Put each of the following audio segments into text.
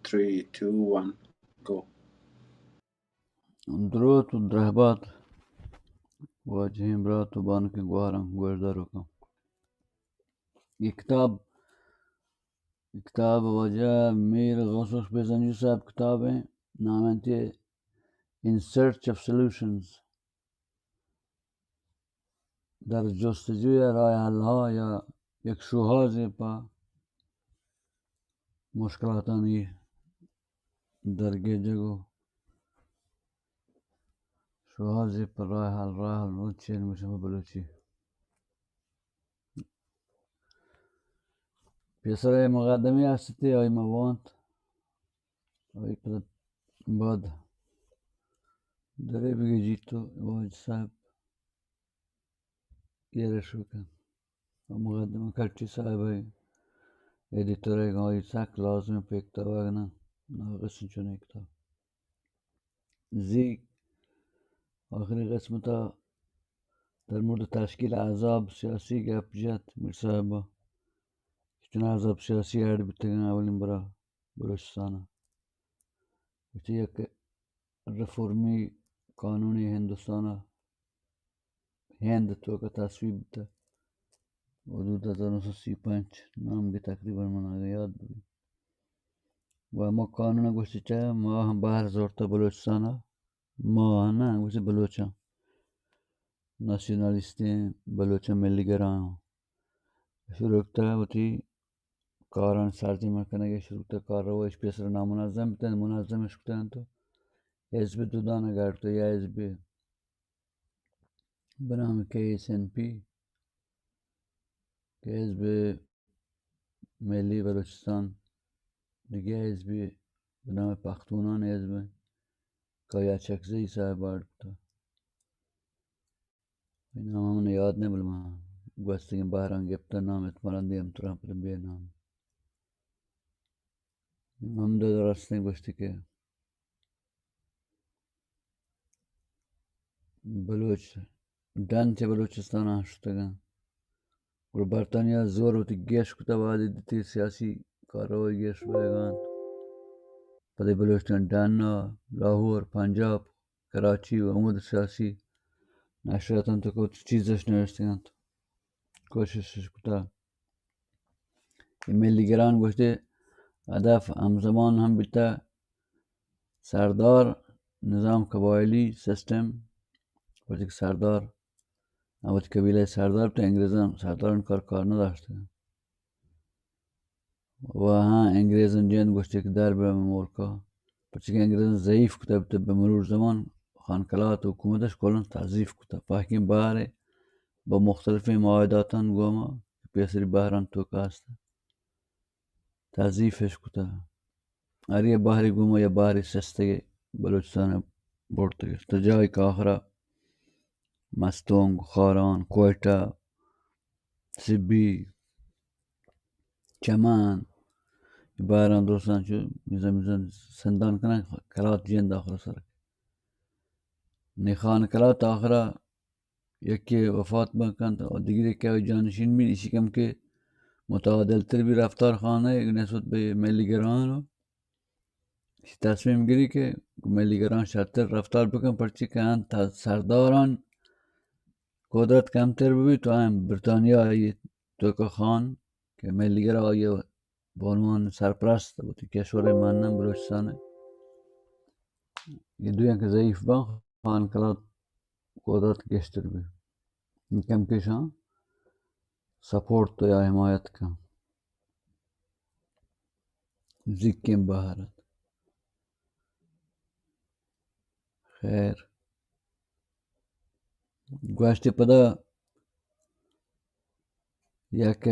Three, two, one, go. دروت و درہبات واجہیں برات و بانکیں گوہاراں گوشداروکاں۔ اے کتاب، اے کتاب واجہ میر غوث بخش بزنجو صاحب کتاب ایں، نام انت In Search of Solutions، در جستجوی راه حل‌ها یا یک شوہازے پہ مشکلاتانی درگیجگ و شوہازے پہ راہ حل، راہ حل چین گوشن پہ بلوچی۔ پیسر ء مقدمے است تے آئی ما وانت، آئی پدا بعد درے بگی جیت و واجہ صاحب ایرش بکن۔ و مقدمہ کٹی صاحب ء ایڈیٹر ء آئی سک لازم پہ کتاب اگنا ناقص چنے کتاب۔ زی آخری قسمت ء در مورد تشکیل احزاب سیاسی گپ جت میر صاحب ء کہ چون احزاب سیاسی ایڈ بیتگن اولین برا بلوچستان ء۔ وتی یک ریفورمی قانونی ہندوستان ء ہند توکا تصویب بیتگ۔ حدود ہزار نو سد سی پنچ نام کہ تقریباً من اگاں یاد ببی۔ و ہما قانون ء گوشتی چہ ما ہم بہر زورتہ بلوچستان ء، ما نہ گوشتی بلوچاں، ناسیونالیستیں بلوچاں ملی گراں شروع کتہ وتی کاران سرجم کنگ ء شروع کتہ، کارروائی اش پیسر نامنظم بیتہ، منظم اش کتہ انت و حزب دودان ء گڑ کتہ یا حزب بنام کے ایس این پی کہ حزب ملی بلوچستان، دگہ حزبے بنام پختونان حزب کہ آئی اچکزئی صاحب آڑ کتا۔ نام من یاد نہ، بل من گوستگیں بہران گپتا نام احتمالاً دیم تران پر بے نام۔ ہمدا درستیں گوشتی کہ بلوچ ڈن چہ بلوچستان ء شتگ انت۔ گڑا برطانیہ ء زور وتی گیش کتہ، وہدے دیتی سیاسی کارروائی گیش بوہگا انت۔ پدے بلوچستان ڈن ء لاہور، پنجاب، کراچی و ہمود سیاسی نشریاتاں تو کہ وتی چیزش نوشتگ انت، کوشش اش کتہ۔ اے ملی گران گوشتے ہدف ہمزمان ہم بیتہ سردار، نظام قبائلی سسٹم، وقتی کہ سردار، وتی قبیلہ سردار تو انگریزان سرداران کار، کار نہ داشتگ۔ و ہاں انگریزان جند گوشتے کہ در بہ ملکا، پرچہ کہ انگریزان ضعیف کتہ بہ مرور زمان، خان قلات حکومتش کلن تضعیف کتہ۔ پہکیں بہرے با مختلفیں معاہداتان گوما کہ پیسری بہران توکا ہستہ۔ تضعیفش کتہ۔ ہر یے بہرے گوما یا بہرے سستگے بلوچستان ء برتگش۔ تا جاہے کہ آخرا مستونگ، خاران، کوئٹہ، سبی، چمن، بہران درستان چو میزان میزان سندان کنن، کلات جند آخرا سر۔ نی خان کلات آخرا یکے وفات بہ کنت و دگرے کہ آئی جانشین بیت، ایشی کم کہ متعادل تر بی رفتار خانہ نسبت بہ ملی گران و ایشی تصمیم گری کہ ملی گران شرتر رفتار بکن، پرچی کہ انت سرداران قدرت کمتر ببی تو ہم برطانیہ آئی توکا خان کہ ملی گران آئی بہ عنوان سرپرست وتی کشور ء مانن بلوچستان ء۔ اے دویاں کہ ضعیف باں، خان کلات قدرت گیشتر بی۔ کم کشاں سپورٹ تو یا حمایت کن۔ زیکیں بہارت۔ خیر۔ گوشت پدا یک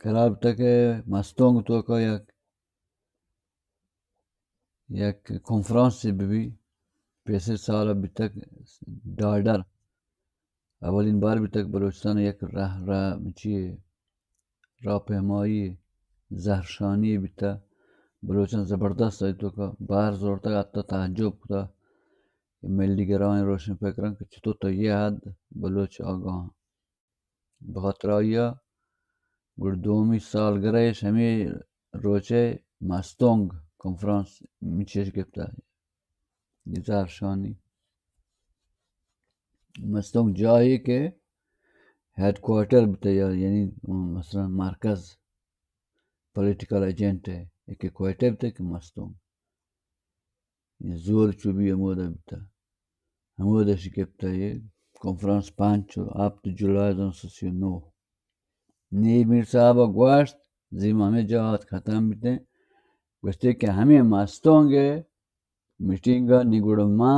قرار بوتگ کہ مستونگ توکا یک، یک کنفرانسے ببی، پیسر سال بیتگ ڈالڈر، اولین بار بیتگ بلوچستان یک راہ، راہ چی راہپیمائی زہرشانی بیتہ، بلوچاں زبردست آئی توکا بہر زورتگ، حتی تعجب کتہ کہ ملی گرائیں روشن فکراں کہ چطور تا یہ حد بلوچ آگاہ۔ بخاطر آئیا گڑ دومی سالگرہ اش ہمے روچے مستونگ کانفرنس مچش گپتا، زہرشانی۔ مستونگ جاہے کہ ہیڈ کوارٹر بوتہ، یا یعنی مثلاً مرکز، پولیٹیکل ایجنٹ ءِ ایک کوارٹر بوتہ کہ مستونگ، زور چوبی ہمودا بوتہ، ہمودا شی گپتہ اے کانفرنس پنچ و ہپت جولائی دو ہزار سی و نو۔ نی میر صاحب ءَ گوشت، زی ما ہمے جہاد ختم بیتیں، گوشتے کہ ہمے مستونگ ءِ میٹنگ ءَ نی گڑا ما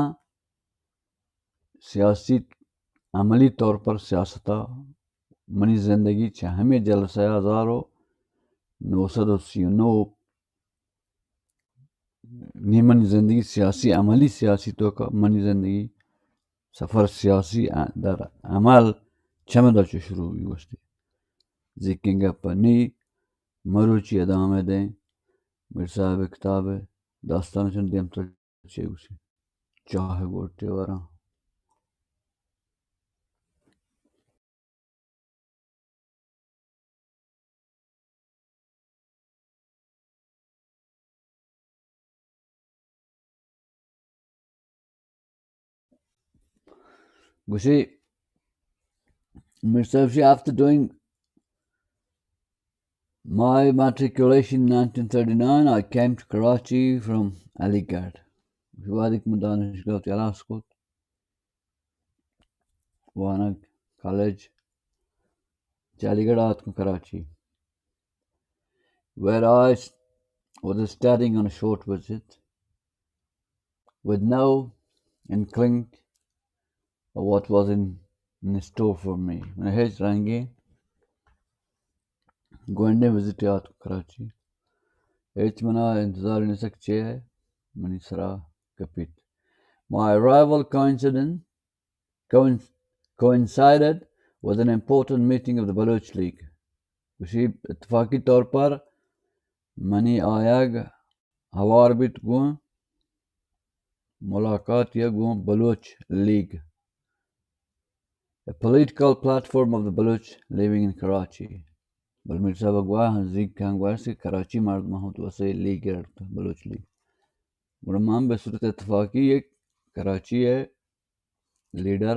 سیاسی عملی طور پر سیاست ءَ منی زندگی چہ ہمے جلسہ ءَ ہزار و نو سد و سی و نو نی منی زندگی سیاسی، عملی سیاسی توکا منی زندگی سفر سیاسی در عمل چمدا چو شروع بی گوشتی۔ زیکیں گپ نی مروچی ادامہ دیں۔ میر صاحب کتاب داستان چن دیم تو چے گوشی۔ چاہ گوٹے وراں۔ گوشی، میر صاحب شی، after doing my matriculation in nineteen thirty-nine, I came to Karachi from Aligarh. وہدے کہ من دانشگاہ تلاش کت، وانگ کالج، چہ علی گڑھ آتکوں Karachi, where I was studying on a short visit with no inkling of what was in, in store for me. من ہچ رنگیں گونڈیں وزٹ آتکوں کراچی، ہچ منا انتظار نیست کہ چے منی سرا کپیت۔ My arrival coincident coinc-, coincided with an important meeting of the Baloch League. گوشی، اتفاقی طور پر منی آیگ ہوار بیت گوں ملاقات یا گوں Baloch league, a political platform of the Baloch living in Karachi. بل میر صاحب گواہ زیگ کن گوشت کہ کراچی مردم ہم تو اسے لیگ رکھتا، بلوچ لیگ۔ گڑا من بہ صورت اتفاقی یک کراچی ءِ لیڈر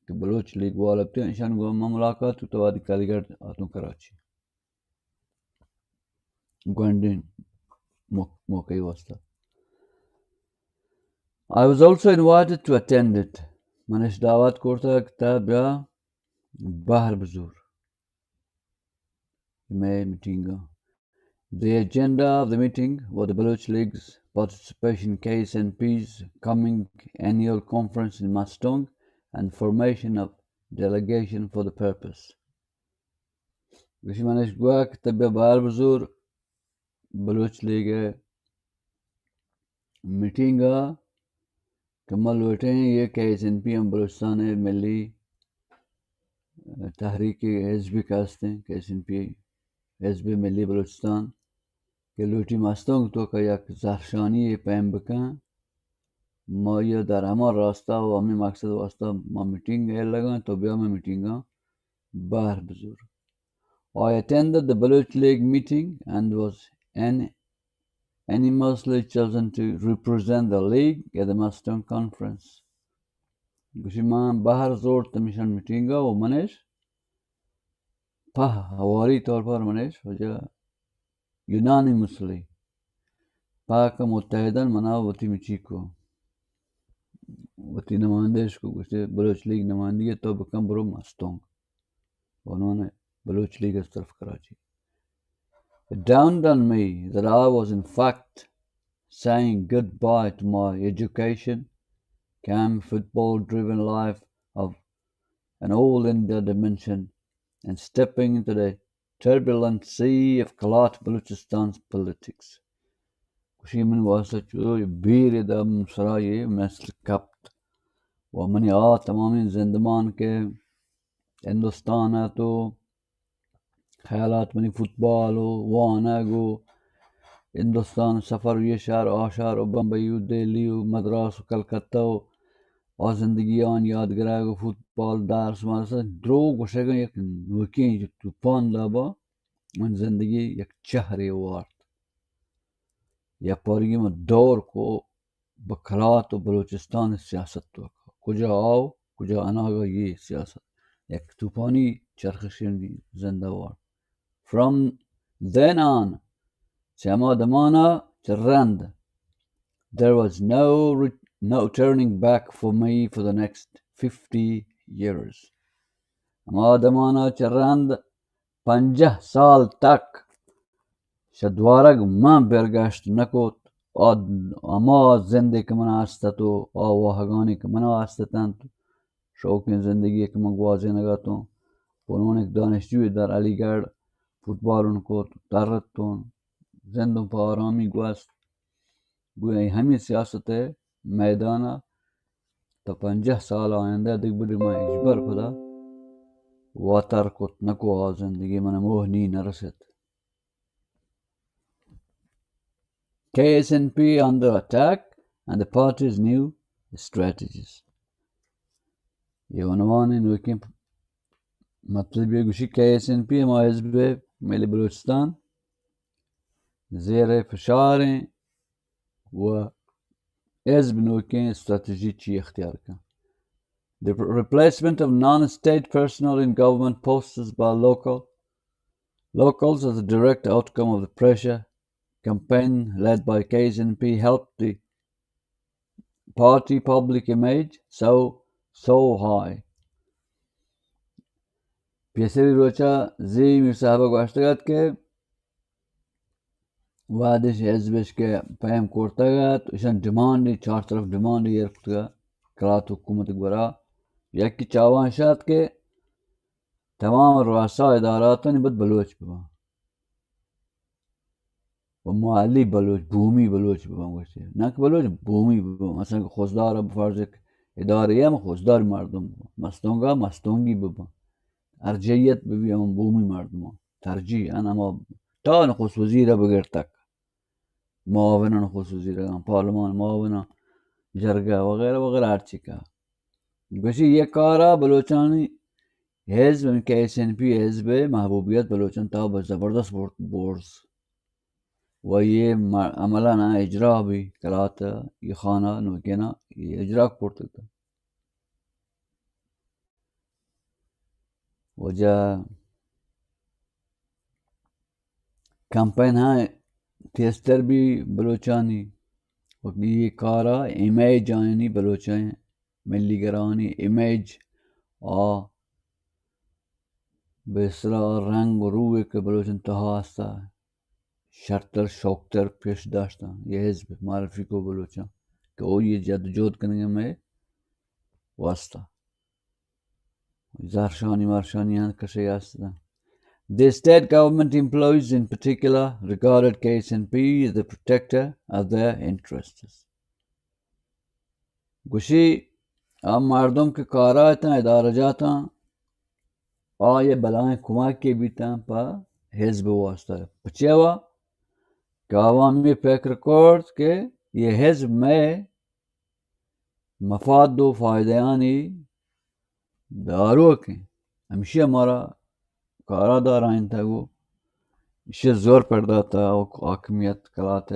کہ بلوچ لیگ والا بوتیں، ایشان گوں من ملاقات کت، وہدے کہ علی گڑھ آتوں کراچی گونڈیں مو-، موقعی واسطہ۔ I was also invited to attend it. منش دعوت کرتا کہ تا بیا بہر بزور مئے میٹنگاں۔ The agenda of the meeting was the Baloch League's participation in K S N P's coming annual conference in Mastong and formation of delegation for the purpose. گوشی منش گوا کہ تبیہ بار بزور بلوچ لیگ ءِ میٹنگ ءَ کہ ما لوٹیں یہ کہ ایس این پی ہم بلوچستان ءِ ملی تحریک حزب کہ ہستیں، کہ ایس این پی حزب ملی بلوچستان کہ لوٹی مستونگ توکا یک زہرشانی پیم بکن، ما یہ در ہما راستہ و ہمیں مقصد واسطہ ما میٹنگ ءَ لگاں، تو بیا میں میٹنگاں بہر بزور۔ I attended the Baloch League meeting and was an-, unanimously chosen to represent the League at the Mastong Conference. گوشی من بہر زورت ہمیشان میٹنگ ءَ و منش پہ ہواری طور پر منش وجہ یونانی مسلی پاک متحدن منا وتی مچی کو، وتی نمائندہ اش کو، گوشتے بلوچ لیگ نمائندگی تو بکن برو مستونگ، عنوان بلوچ لیگ از طرف Karachi. It dawned on me that I was in fact saying goodbye to my education, camp football driven life of an all India dimension, and stepping into the turbulent sea of Kalat Balochistan's politics. گوشی من واسطہ چو بیر دم سرا یہ مثل کپت و منی آ تمامیں زندمان کہ ہندوستان ءَ تو خیالات منی فٹبال و وانگ و ہندوستان سفر، یہ شہر آ شہر و بمبئی و دہلی و مدراس و کلکتہ و آ زندگی آن یادگرگ و فٹبال درس مدرسہ درو گوشگ یک نوکیں طوفان دابا من زندگی یک چہرے وارت۔ یا پارگی ما دور کو بکلات و بلوچستان سیاست تو کجا آو، کجا اناگا یہ سیاست یک طوفانی چرخشی زندہ وار. From then on, چہ ہما دمانا چہ رند, there was no re-, no turning back for me for the next fifty years. ہما دمانا چہ رند پنجاہ سال تک شہ دوارگ من برگشت نکوت. آ ہما زندے کہ من استت و آ واہگانی کہ من استتنت، شوقیں زندگی کہ من گوازینگ اتوں، پنونک دانشجوی در علی گڑھ فوتبال اون کت، ترتون، زندوں پہ آرامی گوست. گویا ہمیں سیاست میدان تا پنجاہ سال آئندہ دگہ بری من ہچبر پدا واتر کت نکو، آ زندگی من موہ نی نرست. K S N P under attack and the party's new strategies. یہ عنوان نوکیں مطلب یہ گوشی، کے ایس این پی ہما حزب ملی بلوچستان زیر فشاریں و حزب نوکیں استراتیجی چی اختیار کن. The replacement of non-state personnel in government posts by local locals as a direct outcome of the pressure campaign led by K S N P helped the party public image so, so high. پیسری روچا زی میر صاحب گوشتگ ات کہ وہدش حزبش کہ پیم کرتگ ات، اشان ڈیمانڈی، چار طرف ڈیمانڈی ایر کتگ ات، کلات حکومت گورا. یکی چاوان شات کہ تمام رؤسا اداراتانی بد بلوچ ببن و محلی بلوچ، بومی بلوچ ببن گوشتے. نہ کہ بلوچ بومی ببن، مثلاً کہ خضدار بفرض کہ ادارے ہم خضدار مردم ببن، مستونگا مستونگی ببن، ارجحیت ببی ہم بومی مردمان. ترجیح ان ہما تا نخست وزیر ء بگر تک معاون نخست وزیر ء، پارلمان معاون، جرگہ وغیرہ وغیرہ ہر چی کا. گوشی یہ کارا بلوچانی حزب، یعنی کے ایس این پی حزب محبوبیت بلوچان تا بس زبردست برد، برز. و یہ م-، عملاً اجرا بھی کلات یہ خانہ نوکینا یہ اجرا کرتے. واجہ کمپین ہاں تیزتر بی بلوچانی و یہ کارا امیج آئینی بلوچیں ملی گرانی امیج آ بہ اصطلاح رنگ و روے کہ بلوچن تہا ہستا شرتر شوقتر پیش داشتاں. یہ حزب معرفی کو بلوچاں کہ او یہ جد جہد کنگے مئے واسطہ. زہرشانی مارشانی ہند کشے است. The state government employees in particular regarded K S N P as the protector of their interests. گوشی آ مردم کہ کارا اتاں، ادارہ جاتاں، آ یہ بلائیں کمکے بیتاں پہ حزب واسطہ. پچے وا کہ عوامی فکر کرد کہ یہ حزب مئے مفاد و فائدہانی داروکیں، ہمشی مارا کارا دارائینتگ و ایشی زور پر داتا و حاکمیت کلات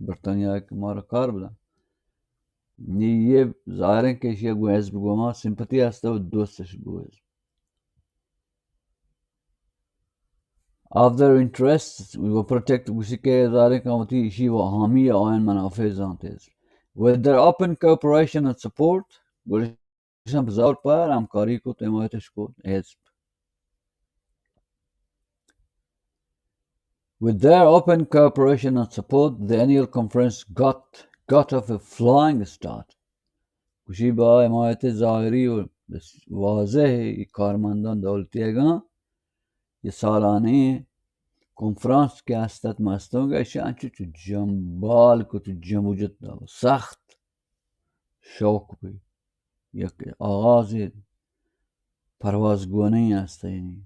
برطانیہ کہ مارا کار بدن. نی یہ ظاہر ہے کہ ایشی گو حزب گو ما سمپتی ہستا و دوستش گو حزب. Of their interests, we will protect, گوشی کہ ظاہر ہے کہ وتی ایشی و حامی آئین منافع زانتے. With their open cooperation and support, گوشی اشان بزور پر ہمکاری کت، حمایتش کت حزب. With their open cooperation and support, the annual conference got, got off a flying start. گوشی با حمایت ظاہری و واضح کارمندان دولتی اگاں یہ سالانہ کنفرانس کہ ہستت مستونگ، ایشی انچو چو جنبال کت، جم و جت دات، سخت شوق بی. یک آغاز پرواز گونی است، یعنی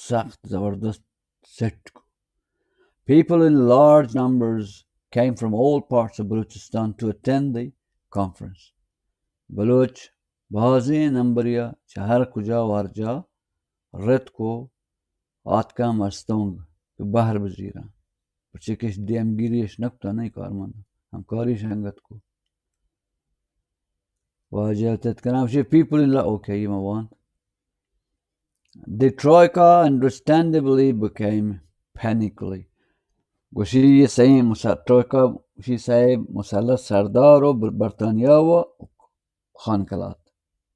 سخت زبردست سیٹ کو. People in large numbers came from all parts of Balochistan to attend the conference. Baloch بازیں نمبریا چہ ہر کجا و ہر جا رتک و آتکاں مستونگ کہ بہر بزیراں. پرچے کہ اش دیمگیری اش نکتا، نہ کارمند، ہمکاری اش انگت کو۔ واجہ تت کناں، گوشی، people in la-، اوکے، یہ ما وان۔ The Troika understandably became panicky. گوشی، یہ سئیں مسا-، ٹروئیکا، گوشی، سئیں مسلح سردار و بر-، برطانیہ و خان کلات۔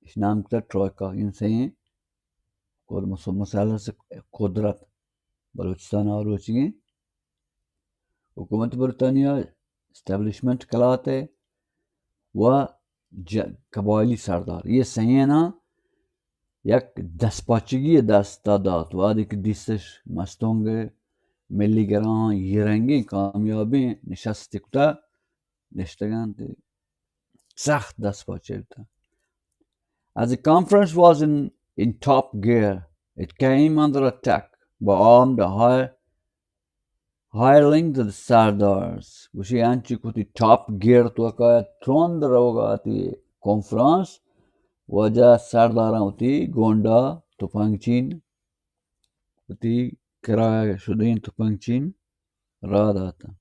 اش نام کتا ٹروئیکا، این سئیں قد-، مس-، مثلث قدرت، بلوچستان آ روچگیں حکومت برطانیہ، اسٹیبلشمنٹ کلات ء و ج-، قبائلی سردار، یہ سئیناں یک دست پاچگی دستا دات۔ وہدے کہ دیستش مستونگ ملی گراں یہ رنگیں کامیابیں نشست کتا نشتگاں، سخت دست پاچے بوتاں۔ As the conference was in, in top gear, it came under attack by armed high-, hirelings and sardars. گوشی، انچی کتی ٹاپ گیئر توکا ترند روگا تی کانفرنس، واجہ سرداراں وتی گونڈا تپنگ چین، وتی کرا شدین تپنگ چین را داتاں۔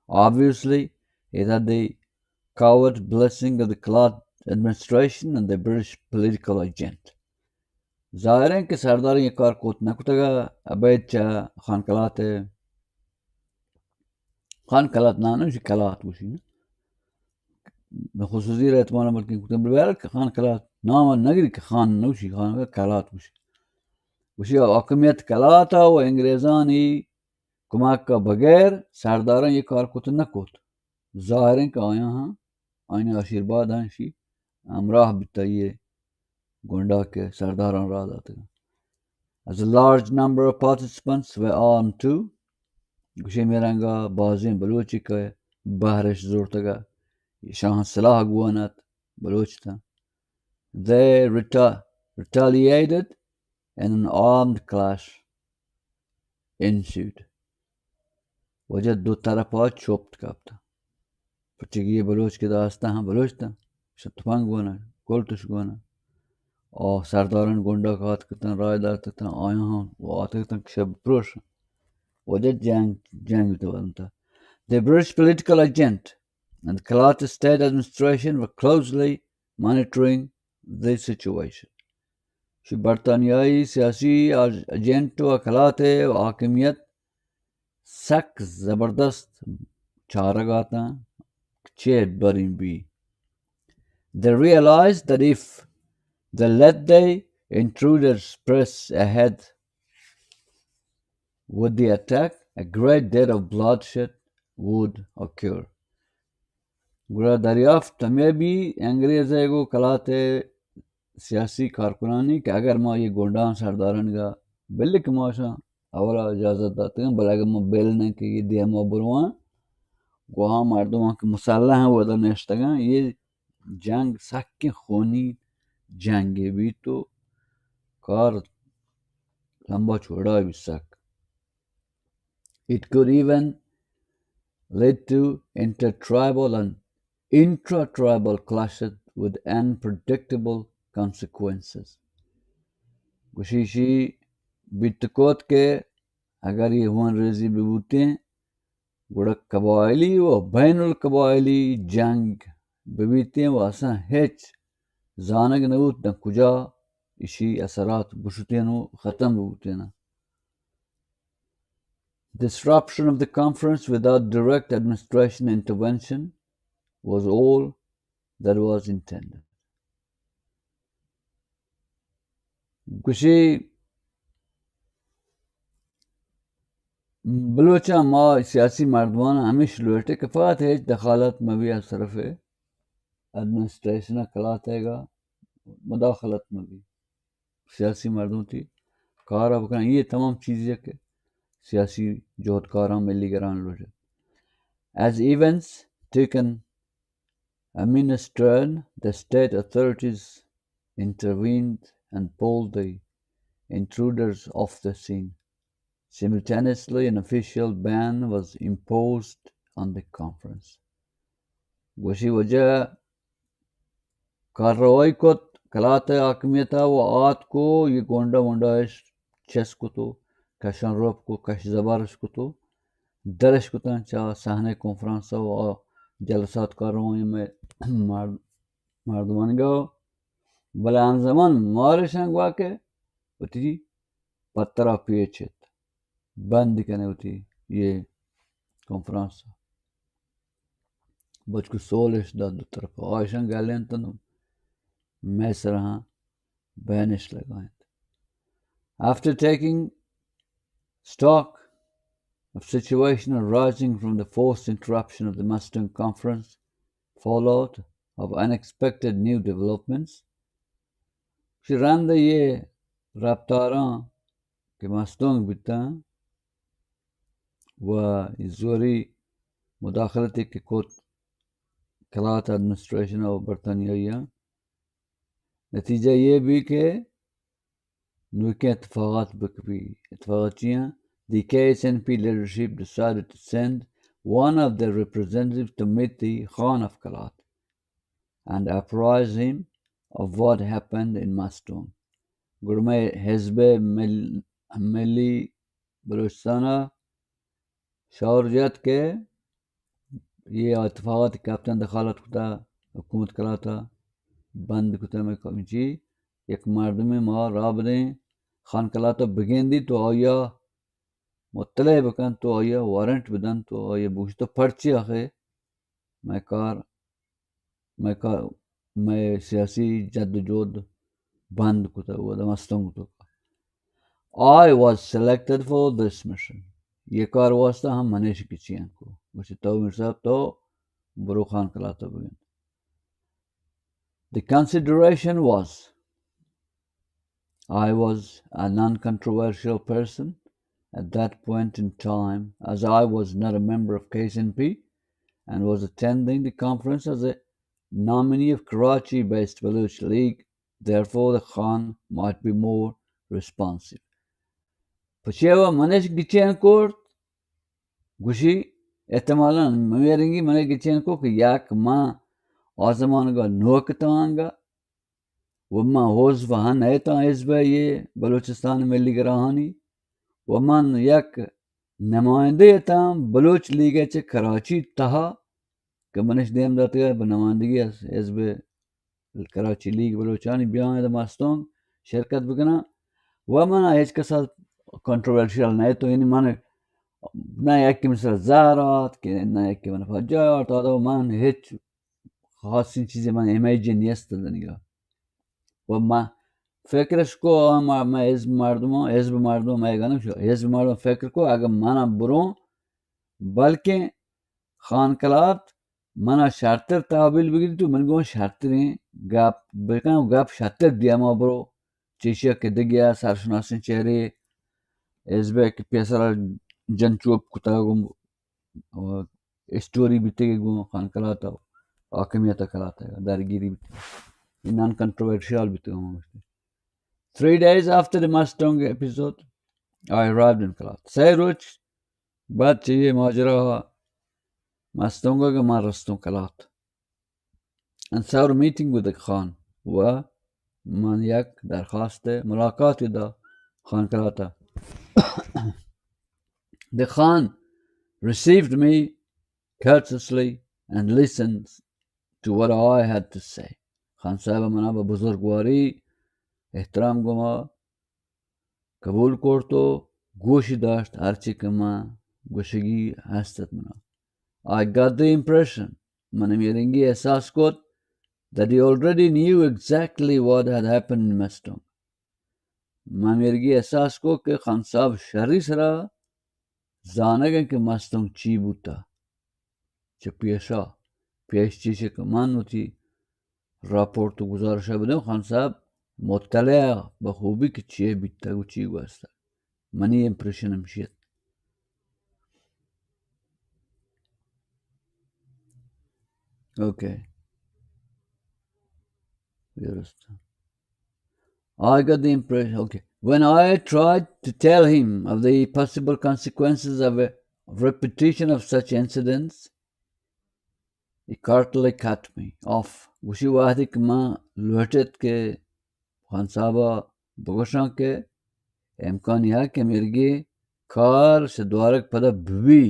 Obviously, it had the covert blessing of the Kalat administration and the British political agent. ظاہر ہے کہ سردار یہ کار کوت نہ کتگا، ابید چا خان کلات ہے۔ خان کلات نہ، نہ، اسی کلات گوشی نا۔ خصوصی رہتمان بلکہ کتن بلبیر کہ خان کلات نام نگری کہ خان نوشی، خان کلات گوشی۔ گوشی حاکمیت کلاتا و انگریزانی کمک ء بغیر سرداراں یہ کار کت نہ کت۔ ظاہر ہیں کہ آیاں ہاں، آیانی آشیرباد ہاں شی ہمراہ بیتا یہ گونڈا کہ سرداراں راہ داتگ۔ As a large number of participants were armed too, گوشے میرنگا بازیں بلوچی کہ بہرش زورتگا، شاہاں سلاح گوانت بلوچ تاں۔ They reta-, retaliated and an armed clash ensued. واجہ دو طرفا چوپت کپتا۔ پرچہ کہ یہ بلوچ کہ داستہ ہاں بلوچ تاں، شہ تپنگ گونا، کلتش گونا۔ او سرداران گونڈا کات کتن، رائے دار تتن، آیاں ہاں و آتک تن کہ شب پروش۔ واجہ جنگ، جنگ تو بنتا۔ The British political agent and Kalat state administration were closely monitoring the situation. شی برطانیائی سیاسی آج-، ایجنٹ و کلات و حاکمیت سک زبردست چارگ آتاں چے بریں be. They realized that if they let the intruders press ahead with the attack, a great deal of bloodshed would occur. گڑا دریافت ہمے بی انگریز ء گوں کلات ء سیاسی کارکنانی کہ اگر ما یہ گونڈان سرداران گا بل کہ ما شاں اولا اجازت داتگاں، بلے اگر ما بل نہ کہ یہ دیما برواں، گواہ مردمان کہ مسلح ہیں ودا نشتگاں، یہ جنگ سکیں خونی جنگے بیت و کار لمبا چوڑا بیت سک۔ It could even lead to intertribal and intratribal clashes with unpredictable consequences. گوشی شی بیت کت کہ اگر یہ ہون ریزی ببوتیں، گڑا قبائلی و بین القبائلی جنگ ببیتیں و اصلاً ہچ زانگ نبوت داں کجا اشی اثرات بشتین و ختم ببوتین۔ Disruption of the conference without direct administration intervention was all that was intended. گوشی بلوچاں ما سیاسی مردمان ہمیش لوٹے کہ فقط ہچ دخالت مبی از طرف ایڈمنسٹریشن کلات ء گا مداخلت مبی۔ سیاسی مردم تی کار ء بکنن۔ یہ تمام چیزی کہ سیاسی جہدکاراں ملی گران لوٹے۔ As events took an ominous turn, the state authorities intervened and pulled the intruders off the scene. Simultaneously, an official ban was imposed on the conference. گوشی وجہ کارروائی کت، کلات حاکمیت و آت کو، یہ گونڈا مونڈا اش چست کتو، کشان روپ کو، کش زبرش کتو۔ درش کتاں چہ صحنہ کنفرانس ءَ ءُ آ جلسات کاروانی مئے مر-، مردمانگا، بلے ہمزمان مارشاں گوا کہ وتی پترا پیچ ایت، بند کنے وتی یہ کنفرانس ءَ۔ بچکو سولش دات دو طرف، آئیشاں گلینت، مئے سرا ہاں بینش لگائینت۔ After taking stock of situation arising from the forced interruption of the Mastong conference, fallout of unexpected new developments, چہ رند ءَ یہ رفتاراں کہ مستونگ بیتاں ءُ زوری مداخلتے کہ کت کلات ایڈمنسٹریشن ءُ برطانیہ، نتیجہ یہ بی کہ نوکیں اتفاقات بکپی۔ اتفاقات چی ہیں؟ The K H N P leadership decided to send one of their representatives to meet the Khan of Kalat and apprise him of what happened in Mastong. گڑا مئے حزب مل-، ملی بلوچستان ءَ شور جت کہ یہ اتفاقات کپتن، دخالت کتا حکومت کلاتا، بند کتا مئے کمی چی، یک مردمے ما را بدیں خان کلاتا بگندی تو آیا مطلع بکن، تو آیا وارنٹ بدن، تو آیا بوشت، تو پرچی آخے مئے کار، مئے کار، مئے سیاسی جد و جہد بند کتا و مستونگ کتا۔ I was selected for this mission. یہ کار واسطہ ہم منش گچین کو۔ گوشت تو میر صاحب تو برو خان کلاتا بگند۔ The consideration was, I was a non-controversial person at that point in time, as I was not a member of K H N P and was attending the conference as a nominee of Karachi-based Baloch League, therefore the Khan might be more responsive. پچے و منش گچین کرد، گوشی، احتمالاً ممیرنگی منش گچین کو کہ یک من آزمانگا نوک تانگا و من عضو ہن ایتاں حزب یہ بلوچستان ملی گراہانی و من یک نمائندہ اتاں بلوچ لیگ چہ کراچی تہا کہ منش دیم داتگا بہ نمائندگی از حزب کراچی لیگ بلوچانی بیاں ادا مستونگ شرکت بکناں و من ہچ کسا کنٹروورشل نہ تو، یعنی من نہ یکی من سر زہر آت کہ نہ یکی من پجا آت، آدو من ہچ خاصیں چیزے من امیجن نیست دنگا۔ و ما فکرش کو، ما، ما حزب مردم، حزب مردم، ما گنم شو، حزب مردم فکر کو، اگر من بروں، بلکہ خان کلات منا شرتر تحویل بگیری تو من گوں شرتریں گپ بکن، گپ شرتر دیما برو، چیشیا کہ دگیا سرشناسیں چہرے حزب کہ پیسرا جنچوپ کتا گوں اسٹوری بیتگی گوں خان کلاتا و حاکمیت کلاتا درگیری بیتگی۔ یہ نان کنٹروورشل بیتگی ہم گوشتے۔ Three days after the Mastong episode, I arrived in Kalat. سہ روچ بعد چہ یہ ماجرا مستونگا کہ من رستوں Kalat. And sought a meeting with the Khan. و من یک درخواست ملاقات دا خان کلاتا۔ The Khan received me courteously and listened to what I had to say. Khan صاحب منا بہ بزرگواری احترام گما قبول کرت و گوش داشت ہرچی کہ من گوشگی ہست ات منا۔ I got the impression, من ہمے رنگی احساس کت, that he already knew exactly what had happened in Mastong. من ہمے رنگی احساس کت کہ خان صاحب شری سرا زانگ انت کہ مستونگ چی بوتا۔ چہ پیشا، پیش چیشے کہ من وتی راپورت و گزارشا بدم، خان صاحب مطلع بخوبی کہ چی بیتگ و چی گوستگ۔ منی امپریشن ہمشی ات۔ اوکے۔ درست۔ I got the impression, okay. When I tried to tell him of the possible consequences of a repetition of such incidents, he curtly cut me off. گوشی وہدے کہ من لوٹت کہ خان صاحبا بگوشاں کہ امکانی ہا کہ مرگی کار شہ دوارگ پدا ببی،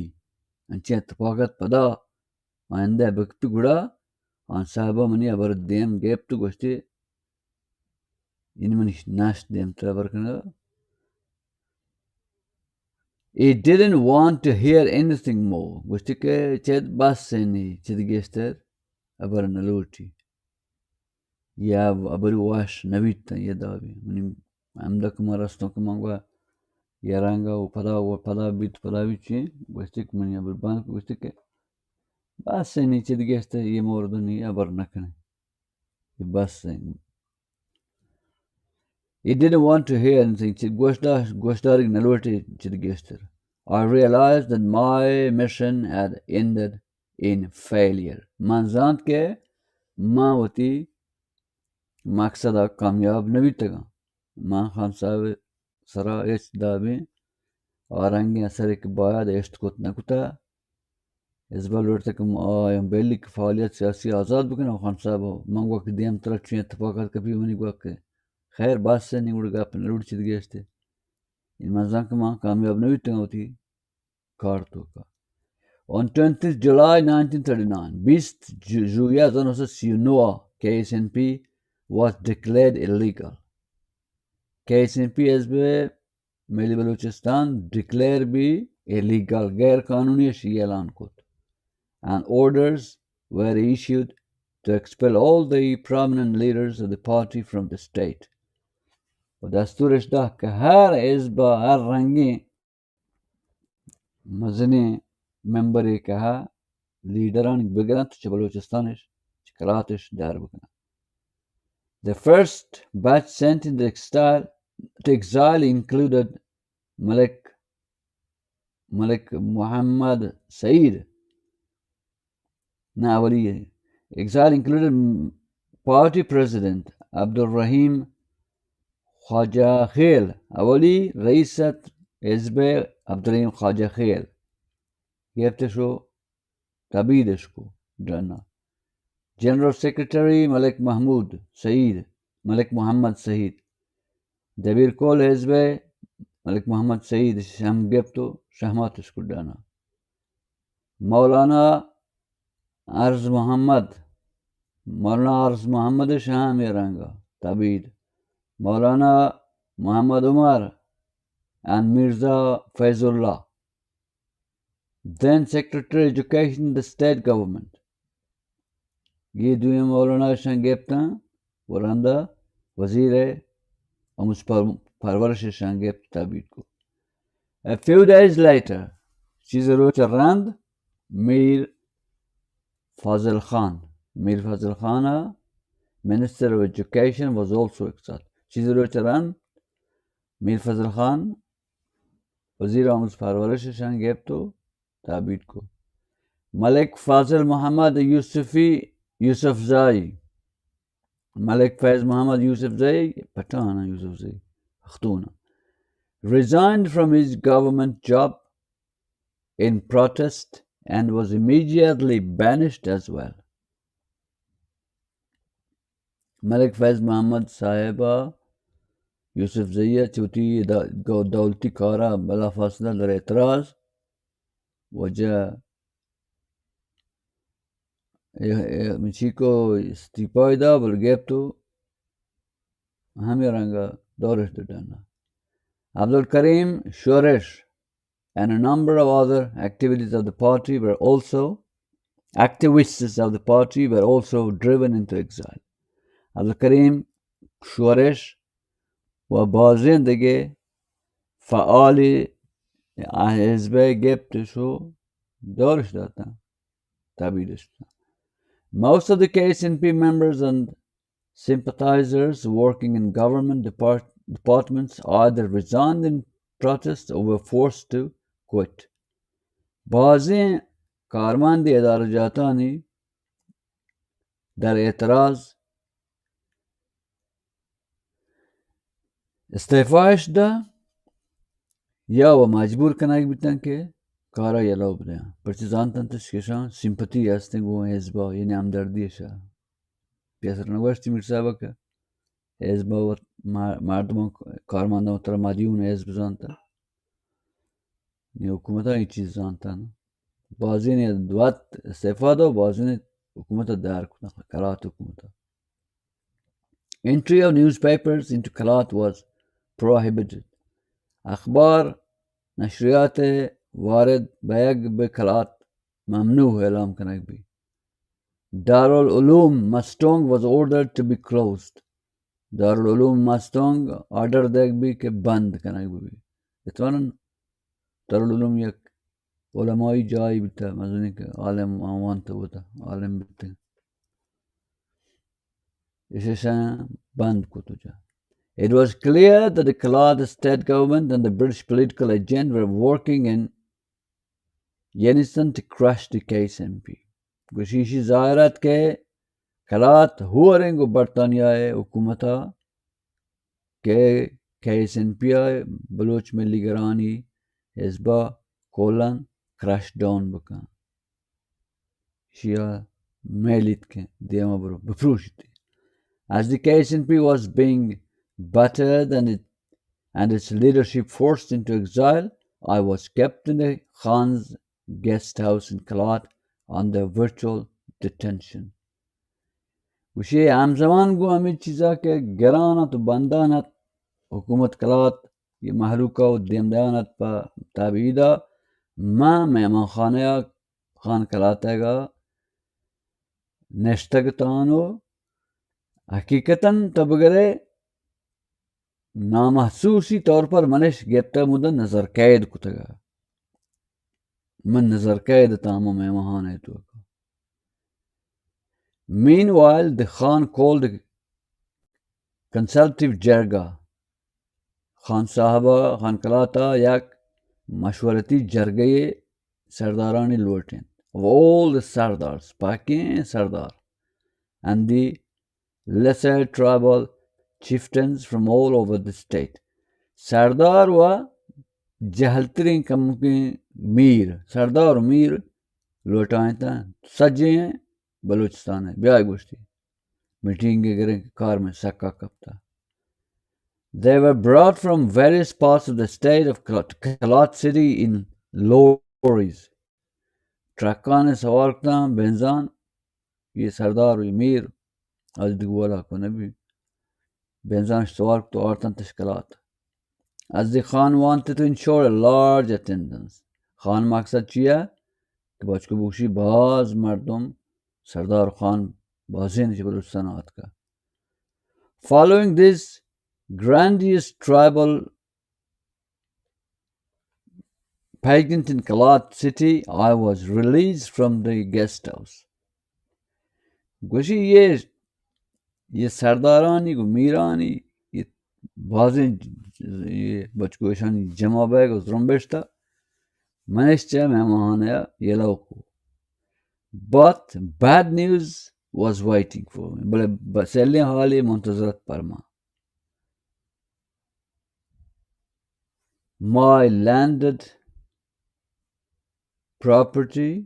انچیں اتفاقات پدا آئندہ بکپی گڑا خان صاحب ءَ منی ہبر دیم گپت و گوشتی، یعنی منی نشت دیم ترا ہبر کنگا۔ He didn't want to hear anything more. گوشتی کہ چد بس نی، چد گیشتر ہبر نہ لوٹی۔ یا ہبر وش نہ بیت، یہ دابی۔ منی ہمدا کہ من رستوں کہ من گوا یہ رنگا و پدا و پدا بیت، پدا بیت چی؟ گوشتی کہ منی ہبر بند کو، گوشتی کہ بس نی، چد گیشتر یہ مورد نی ہبر نہ کنے۔ یہ بس ہے۔ He didn't want to hear anything. چہ گوشدار، گوشدارگ نہ لوٹی چہ گیشتر۔ I realized that my mission had ended in failure. من زانت کہ من وتی مقصد ءَ کامیاب نہ بیتگاں۔ من خان صاحب سرا ہچ دابیں آرنگیں اثرے کہ باید اشت کت نہ کتا۔ حزب ءَ لوٹتا کہ ما آیاں بیلی کہ فعالیت سیاسی آزاد بکناں۔ خان صاحب، من گوا کہ دیم ترا چویں اتفاقات کپی منی گوا کہ خیر بس ہے، نی گڑا گپ نہ لوٹ چیت گیشتے۔ ان من زان کہ من کامیاب نہ بیتگاں وتی کار توکا۔ On twentieth July nineteen thirty-nine, بیست ژوئیہ ہزار نو سد سی و نو ءَ K S N P was declared illegal. K S N P حزب ملی بلوچستان ڈکلیئر بی ایلیگل، غیر قانونی، اشی اعلان کت۔ And orders were issued to expel all the prominent leaders of the party from the state. و دستورش دا کہ ہر حزب، ہر رنگیں مزنیں ممبرے کہ ہا لیڈران بگرنت، چہ بلوچستانش، چہ قلاتش در بکنن۔ The first batch sent into exile, to exile included ملک، ملک محمد سعید۔ نہ، اولی، exile included party president Abdul Rahim خواجہ خیل۔ اولی رئیس ات حزب عبدالرحیم خواجہ خیل۔ گپتش و تبعیدش کو ڈنا۔ جنرل سیکرٹری ملک محمود سعید، ملک محمد سعید۔ دبیر کل حزب ملک محمد سعید شم گپت و شہماتش کو ڈنا۔ مولانا عرض محمد، مولانا عرض محمد شام رنگا تبعید۔ مولانا محمد عمر and مرزا فیض اللہ۔ Then Secretary Education in the state government. یہ دوئیں مولانا شان گپتاں و رندا وزیر آموز پر-، پرورش شان گپت تبعید کو۔ A few days later, چیز روچ رند میر فاضل خان، میر فاضل Khan, Minister of Education, was also exiled. چیز روچ رند میر فضل خان وزیر آموز پرورش شان گپت و تبعید کو۔ ملک فضل محمد یوسفی، یوسفزئی، ملک فیض محمد یوسفزئی، پٹھان یوسفزئی، Pakhtun, resigned from his government job in protest and was immediately banished as well. ملک فیض محمد صاحب یوسفزئی چوتی دولتی کارا بلافاصلہ در اعتراض وجہ چیکو استعفا دا، بل گپت و ہمے رنگا دورش دڈانا۔ عبدالکریم شورش and a number of other activities of the party were also, activists of the party were also driven into exile. Abdul Karim شورش و بازیں دگہ فعال حزب گپتش و دورش داتاں، تبعیدش داتاں۔ Most of the K S N P members and sympathizers working in government depart-, departments either resigned in protest or were forced to quit. بازیں کارمند ادارہ جاتانی در اعتراض استعفایش دا یا و مجبور کنگ بیتن کہ کارا یلو بدیاں، پرچہ زانتن تش کہ اشاں سمپتی ہستیں گوں حزبا، یعنی ہمدردی اشا۔ پیسر نگوشتی میر صاحب کہ حزبا و ما-، مردمان، کارمندان ترا مدیون حزب زانتا، نی حکومتا این چیز زانتا نا۔ بازین دوت استعفا دو، بازین حکومت دار کتن، کلات حکومت. Entry of newspapers into Kalat was prohibited. اخبار نشریات وارد بیگ بہ کلات ممنوع اعلان کنگ بی. Darul Uloom Mastung was ordered to be closed. Darul Uloom Mastung order دیگ بی کہ بند کنگ بی. اتوانن دارالعلوم یک علمائی جائی بیتا، مزنی کہ عالم آوانت بوتا، عالم بیتا. ایشی شان بند کتو جا. It was clear that the Kalad state government and the British political agent were working in unison to crush the K S N P. گوشی ایشی ظاہر ات کہ کلات ہوریں گو برطانیہ حکومتا کہ کے ایس این پی ء بلوچ ملی گرانی حزب ء کولن کرش ڈاؤن بکن. شیا میلیت کہ دیما برو بپروشیت. As the K S N P was being battered and it, and its leadership forced into exile, I was kept in the Khan's guest house in Kalat under virtual detention. گوشی ہمزمان گوں ہمے چیزا کہ گران ات و بندان ات، حکومت کلات یہ مہلوکا و دیم دیان ات پہ تبعیدا، من مہمان خانہ خان کلاتگا نشتگ تان و حقیقتاً تو بگرے نامحسوسی طور پر منش گپتہ مدہ نظر قید کتگا. من نظر قید تاں ہما مہمہان ء توکا. Meanwhile, the Khan called a consultative جرگہ. خان صاحبہ، خان کلاتا یک مشورتی جرگہ سردارانی لوٹینت. Of all the سردار، پاکیں سردار. And the lesser tribal chieftains from all over the state. سردار و جہلترین کمکیں میر، سردار و میر لوٹائینتاں سجیں بلوچستان ء. بیا گوشتی میٹنگ ء گریں کہ کار میں سکا کپتا. They were brought from various parts of the state of Kalat, Kalat city in lorries. ٹرکان سوار کتاں بنزان، یہ سردار و یہ میر از دگوالا کو نبی. بنزان سوار کتو آرتن تشکلات. As the Khan wanted to ensure a large attendance. Khan مقصد چیہ؟ کہ بچکو بوشی باز مردم سردار خان بازین چہ بلوچستان آتکا. Following this grandiose tribal pageant in Kalat city, I was released from the guest house. گوشی یہ، یہ سردارانی گو میرانی یہ بازیں یہ بچکوشانی جمع بیگ و زرمبشتا منش چہ مہمانہ یلو کو. But bad news was waiting for me. بلے سیلیں حالی منتظرت پر ما. My landed property,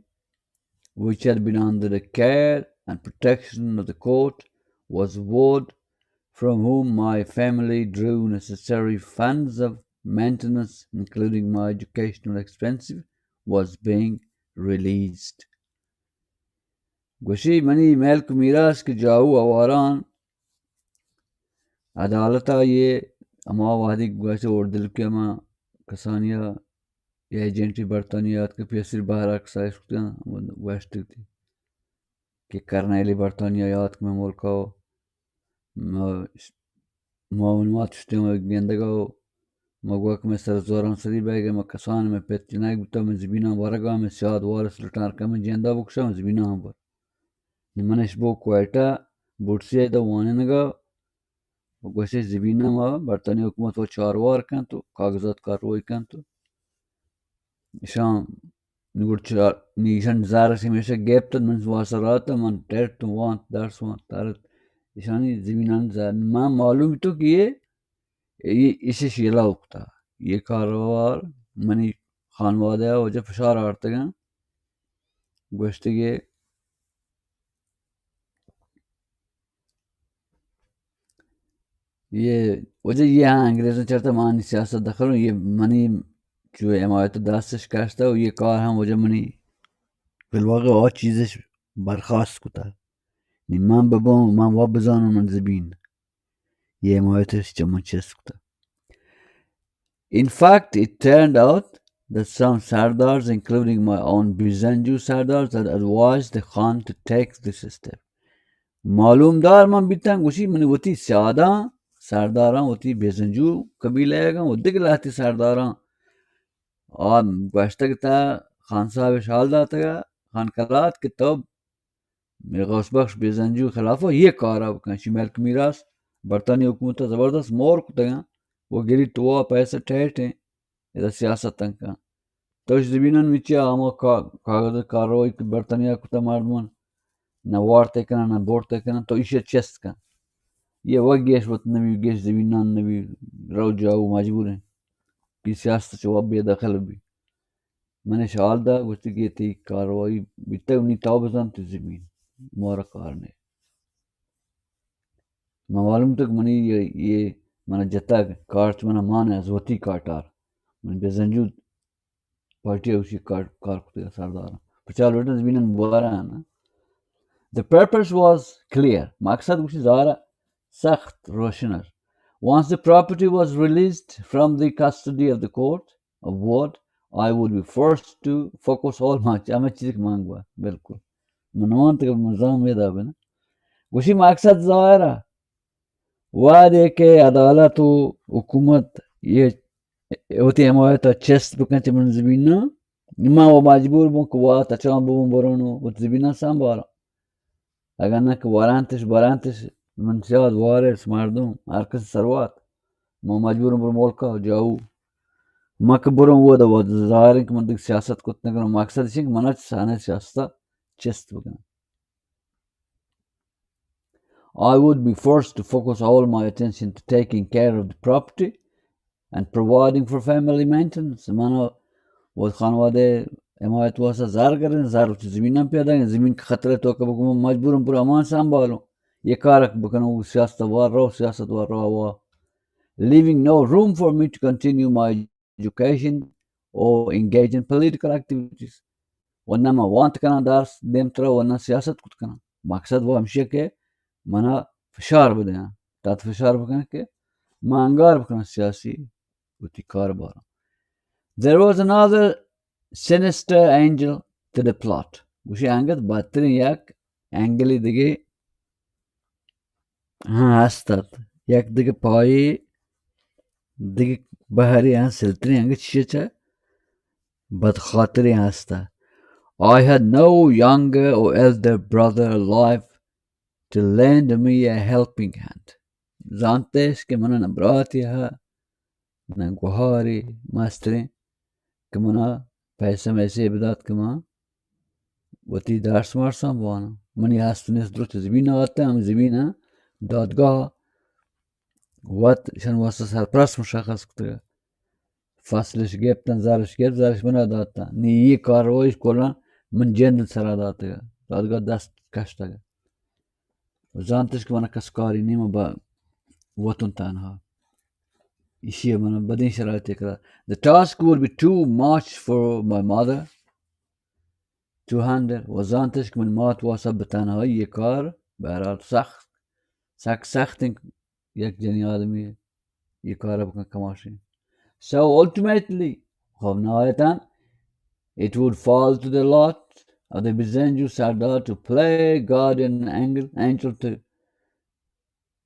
which had been under the care and protection of the court, was ward from whom my family drew necessary funds of maintenance, including my educational expenses, was being released. گوشی منی ملک میراث کہ جاہو آواران عدالت ء یہ ہما وہدی گوشت اوردل کہ ہما کسانیا یہ ایجنٹی برطانیہ آتک پیسر بہر اکسائش کتن گوشت کہ کرنیلی برطانیہ آتک میں ملک ء معاونمات شتیں گندگ ء ما گوک میں سر زوران سری بیگ ء ما کسان میں پت جنگ بوتا میں زمیناں ورگا میں سیاد وارس لٹان کم جندا بکشا میں زمیناں ہم بر. نی منش بو کوئٹہ بورسیہ دا وانینگا و گوشش زمیناں ما برطانیہ حکومت و چاروار کنت و کاغذات کاروائی کنت و اشان نی گڑ چا-، نی ایشان زارش ہمیشہ گپت، من واسا رات، من ٹیٹ وانت، درس وانت، تارت. ایشانی زمینان زار، من معلوم تو کہ یہ، یہ ایشش یلا اکتا. یہ کاروبار منی خانوادہ وجہ فشار آرتگاں. گوشتگے یہ وجہ یہ ہاں انگریزوں چرتا مانی سیاست دخل ہوں، یہ منی چو حمایت دستش کشتا و یہ کار ہم وجہ منی فی الواقع آ چیزش برخاست کتا. نی من بباں، من وا بزاناں من زمین. یہ حمایتش چہ من چست کتا. In fact, it turned out that some Sardars, including my own Bizanju Sardars, had advised the Khan to take this step. معلوم دار من بیتاں، گوشی من وتی سیاداں، سرداراں، وتی بیزنجو قبیلہ یگاں و دگہ لہتی سرداراں آ گوشتگ تا خان صاحب شال داتگا، خان کلات کہ تو غوث بخش بیزنجو خلاف یہ کارا بکن. شی ملک میراث برطانیہ حکومت زبردست مور کتگاں و گری تو پیسہ ٹیٹ ہیں. ادا سیاست تنکا تو اش زمینان وچیا ہما کا-، کاغذ کاروائی کہ برطانیہ کتا مردمان نہ وارتے کنن، نہ بورتے کنن، تو ایشی چست کن. یہ وگیش وت نبی، گیش زمینان نبی، رو جاؤ مجبور ہیں. کہ سیاست چو بے دخل بی. من شال دا گوشتی کہ تی کاروائی بیتگ نی تو بزن تی زمین مارا کار نے. من معلوم تک منی یہ، یہ من جتگ کارچ من مان از وتی کاٹار. من بزنجو پارٹی اوشی کار، کار کتگ سردار. پچا لوٹن زمینن بارا نا. The purpose was clear. مقصد گوشی ظاہر سخت روشن است. Once the property was released from the custody of the court of Ward, I would be forced to focus all my، ہمیں چیز کہ مانگ با، بالکل. منوان تک مزام یہ دا بنا. گوشی مقصد ظاہر ہے. وہدے کہ عدالت و حکومت یہ وتی حمایت چست بکن چہ من زمیناں، ما و مجبور بوں کہ وا تچان ببوں برون و وتی زمیناں سنبھالاں. اگر نہ کہ ورانتش برانتش من سیاد وارث مردم ہر کس سروات، ما مجبور بر ملکا جاؤ. ما کہ بروں وہ دا ظاہر ہے کہ من دیکھ سیاست کت نہ کروں. مقصد اش کہ منا چہ سانے سیاست چست بکن. I would be forced to focus all my attention to taking care of the property and providing for family maintenance. منا و خانوادہ حمایت واسطہ زر گرن، زر چہ زمیناں پیدا ہیں، زمین کے خطرے تو کہ بکم مجبورم پر امان سنبھالوں. یہ کارک بکنوں، سیاست وار رو، سیاست وار رو. Leaving no room for me to continue my education or engage in political activities. و نہ من وانت کناں درس دیم ترا و نہ سیاست کت کناں. مقصد وہ ہمشی کہ منا فشار بدیاں، تحت فشار بکناں کہ من انگار بکناں سیاسی وتی کارباراں. There was another sinister angle to the plot. گوشی انگت بدترین یک اینگلی دیگه ہاں ہست ات. یک دگہ پایے دگہ بہرے ہاں سلتریں انگت چیچا بدخاطریں ہست ات. I had no younger or elder brother alive to lend me a helping hand. زانتش کہ من نہ براتی ہا نہ گوہاری مستریں کہ منا پیسہ میسے بدات کہ ما وتی درس مرساں بواناں. منی ہست نیست درست زمین آتا، ہم زمین دادگاہ وت شن واسطہ سرپرست مشخص کتگا. فصلش گپتن، زرش گپت، زرش منا داتن. نی یہ کارروائیش کلان من جند سرا داتگا. دادگاہ دست کشتگا. و زانتش کہ منا کس کاری نیم با وطن تنہا. ایشی من بدین شرایط کرا. The task would be too much for my mother to handle. و زانتش کہ من مات واسا بتنہایی یہ کار بہرحال سخت، سخت، سخت یک جنی آدمی یہ کار بکن کماشیں. So ultimately, خب نہایتاً, it would fall to the lot of the Bizenju Sardar to play guardian angel, angel to,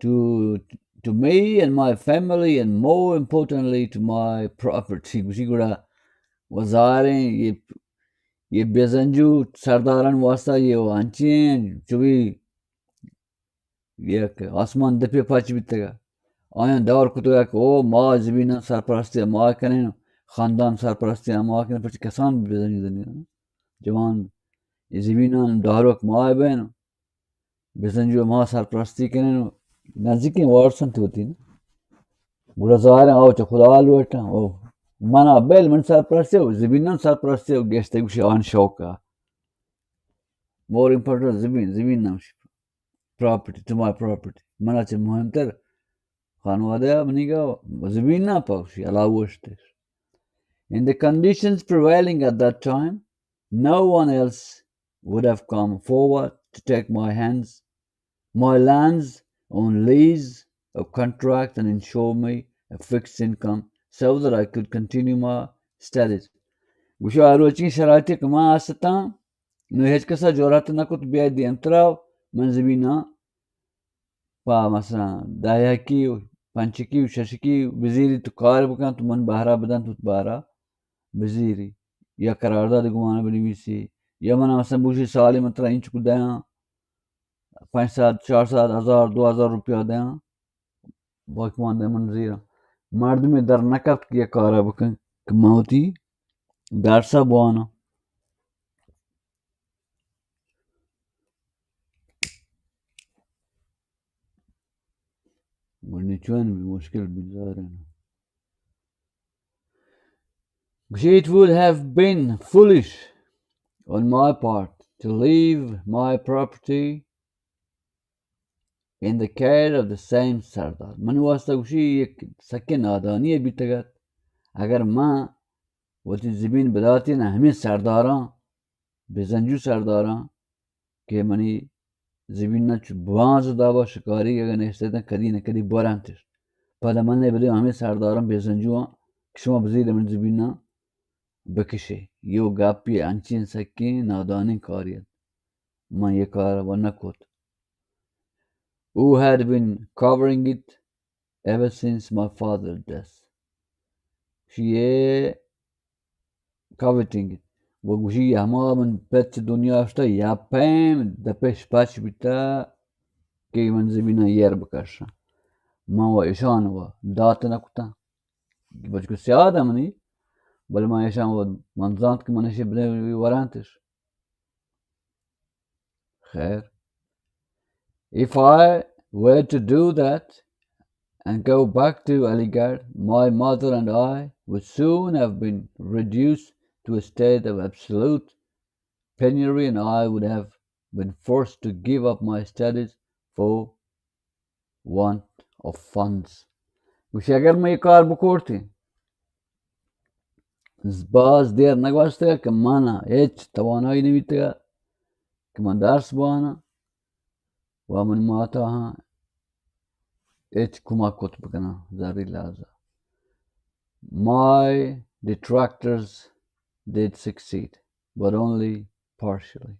to, to me and my family and more importantly to my property. گوشی گڑا وزاریں یہ، یہ بزنجو سرداران واسطہ یہ انچیں چوی یک آسمان دپی پچ بیتگا. آیاں دور کتگا کہ او ما زمیناں سرپرستی ما کنیں، خاندان سرپرستی ما کنیں، پرچہ کسان بزنی زمین. جوان زمیناں داروک ما بین، بزنجو ما سرپرستی کنیں، نزدیکیں وارثاں تی ہوتی نا. گڑا ظاہر آو چہ خدا لوٹاں، او منا بیل من سرپرستی، او زمیناں سرپرستی، او گشتے گوشی آن شوقا. More important زمین، زمین نام شی پراپرٹی، ٹو مائی پراپرٹی. منا چہ مہمتر خانوادہ منی گا زمین نہ پاوشی، علاوہ وشتش. In the conditions prevailing at that time, no one else would have come forward to take my hands, my lands on lease or contract and ensure me a fixed income so that I could continue my studies. گوشی آ روچی شرایطی کہ ما آستاں، نو ہچ کسا جرأت نہ کت بیائے دیمترا من زمیناں پہ مثلاً دہیکی و پنچکی و ششکی بزیری، تو کار بکن، تو من بہرا بدن، تو بہرا بزیری، یا قرارداد گمان بنویسی، یا من مثلاً بوشی سالی من ترا اینچک دیاں، پنچ سد، چار سد، ہزار، دو ہزار روپیہ دیاں، باقی من دے من زیراں۔ مردمی در نکفت کہ یک کارا بکن کہ من وتی درسا بواناں۔ گڑنی چون بی مشکل بی ظاہر ہے نا۔ گوشی، it would have been foolish on my part to leave my property in the care of the same سردار. من واسطہ گوشی یک سکیں نادانی بیتگ ات اگر من وتی زمین بداتی نہ ہمیں سرداراں، بزنجو سرداراں کہ منی زمین نہ چو بانز دابا شکاری اگر نشتے تن کدی نہ کدی بورانتش۔ پدا من نے بدے ہمیں سرداراں بزنجواں کہ شما بزیر منی زمین نہ بکشے۔ یو گپی انچین سکیں نادانیں کاری ات۔ من یہ کار و نہ کت۔ Who had been covering it ever since my father's death. شی اے کاوٹنگ و گوشی ہما من پت دنیا اشتا یا پیم دپش پچ بیتا کہ من زمیناں یر بکشاں۔ من و اشان و دات نہ کتاں۔ بچکو سیاد منی، بل من اشان و من زانت کہ من اشی بدے ورانتش۔ خیر۔ If I were to do that and go back to Aligarh, my mother and I would soon have been reduced to a state of absolute penury and I would have been forced to give up my studies for want of funds. گوشی اگر من یہ کار بکورتیں، باز دیر نگوشتگ کہ من ہچ توانائی نبیتگ کہ من درس بواناں و من ماتا ہاں ہچ کمک کت بکناں زری لحاظا۔ My detractors did succeed, but only partially.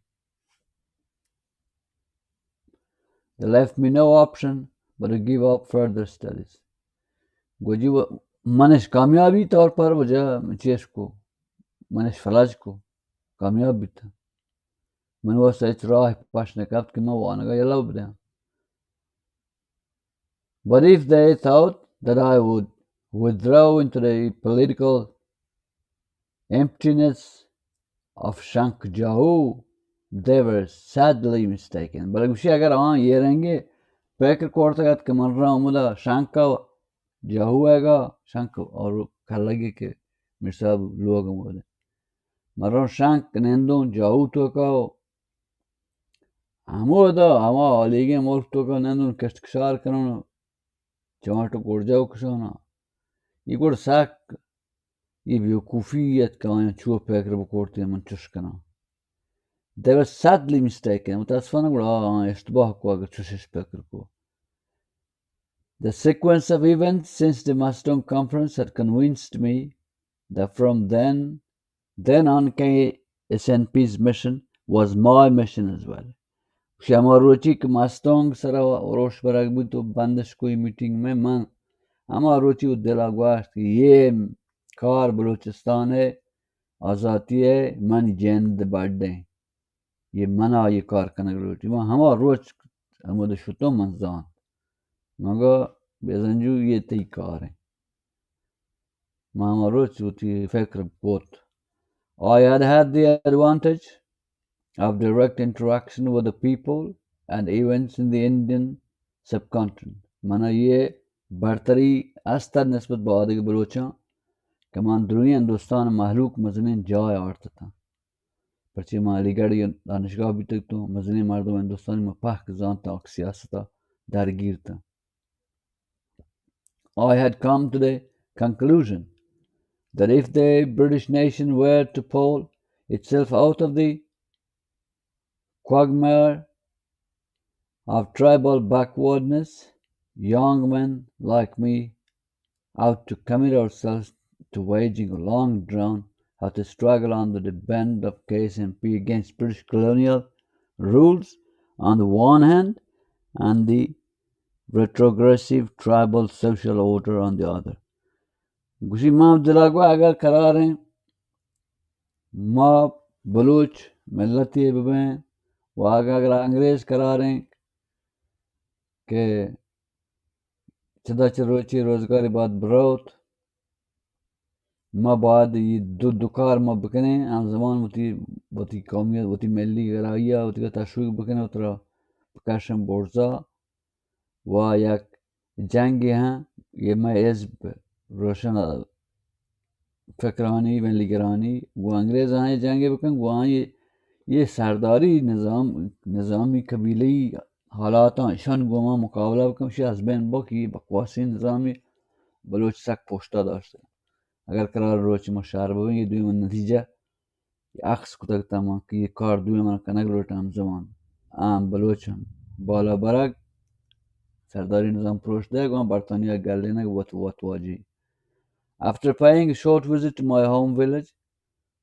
They left me no option but to give up further studies. گوجی و-، منش کامیابی طور پر وجہ چیش کو، منش فلج کو، کامیاب بیتا۔ من واسطہ ہچ راہ پش نکفت کہ من وانگا یلو بدیاں۔ But if they thought that I would withdraw into the political emptiness of Shank Jahu, they were sadly mistaken. بلے گوشی اگر آن یہ رنگے فکر کرتگ ات کہ من را ہمودا شنک جاہو ہے گا، شنک اور کلگی کہ میر صاحب لوگ ہمودا۔ من را شنک نندوں جاہو تو کا ہمودا ہما آلیگیں ملک تو کا نندوں کشت کشار کنوں، چماٹ و گرجا و کشانا۔ یہ گڑ سک یہ بیوقوفی ات کہ آیاں چو فکر بکورتے من چش کناں۔ They were sadly mistaken. متاسفانہ گڑا آیاں اشتباہ کو اگر چشش فکر کو۔ The sequence of events since the Mastong conference had convinced me that from then, then on K S N P's mission was my mission as well. گوشی ہما روچی کہ مستونگ سرا روش برگ بوت و بندش کوئی میٹنگ میں من ہما روچی و دلا گوشت کہ یہ کار بلوچستان ہے، آزاتی ہے، من جند بڈ ہیں۔ یہ منا یہ کار کنگ لوٹی۔ من ہما روچ ہمود شتوں من زانت۔ مگا بزنجو یہ تئی کار ہیں۔ من ہما روچ وتی فکر کت۔ I had had the advantage of direct interaction with the people and events in the Indian subcontinent. منا یہ برتری است نسبت با آدگہ بلوچاں کہ من دروی ہندوستان مہلوک مزنیں جای آرتتاں۔ پرچے من علی گڑھ دانشگاہ بیتگ تو مزنیں مردم ہندوستانی من پہک زانتاں کہ سیاستا درگیر تاں۔ I had come to the conclusion that if the British nation were to pull itself out of the quagmire of tribal backwardness, young men like me have to commit ourselves to waging a long drawn out struggle under the ban of K S N P against British colonial rules on the one hand and the retrogressive tribal social order on the other. گوشی ما دلا گو اگر قراریں ما بلوچ ملتے ببیں و اگر، اگر انگریز قراریں کہ چدا چہ روچی روزگاری بعد بروت، ما باید یہ دو، دو کار ما بکنیں، ہم زمان وتی، وتی قومیت، وتی ملی گرائی ء وتی تشویق بکنیں، وترا بکشن برزا و یک جنگے ہاں، یہ مئے حزب روشن فکرانی، ملی گرانی، گوں انگریز آئیں جنگے بکن، گوں آئیں یہ سرداری نظام، نظامی قبیلہی حالاتاں، اشان گوں ما مقابلہ بکن، شی از بین بک، یہ بکواسی نظامی بلوچ سک پشتا داشتے۔ اگر قرار روچ ما شہر ببیں، یہ دوی من نتیجہ عکس کتگ تاں من کہ یہ کار دوئیں من کنگ لوٹاں ہمزمان۔ آ بلوچ ہم بالا برگ، سرداری نظام پروش دئیگ و برطانیہ گلینگ وت، وت واجی۔ After paying a short visit to my home village،